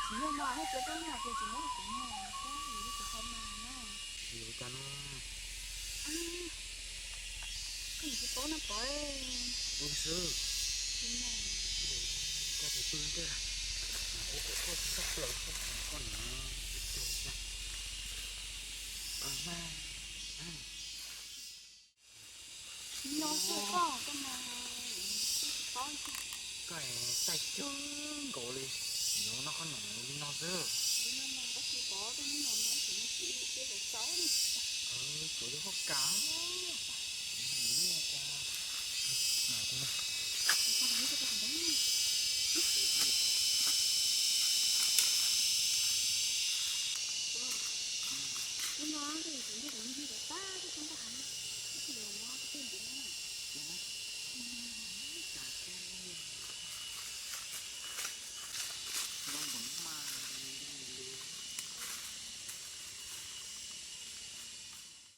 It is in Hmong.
Tsis yog mas, nej cov tub nyuam ces tsis muab kuv mog, yus twb tsis qhov mas na. Yus cas no? Koj tsis paub na pov. Ua xwb. Koj tus pw ntej, mas ua kom koj txhob plaws koj niam ib tug na. No xwb koj, koj mas tsis paub. Koj taij cuag nkaus li, nyob noj qhob noom li no xwb. Tsuas yog hauj kam.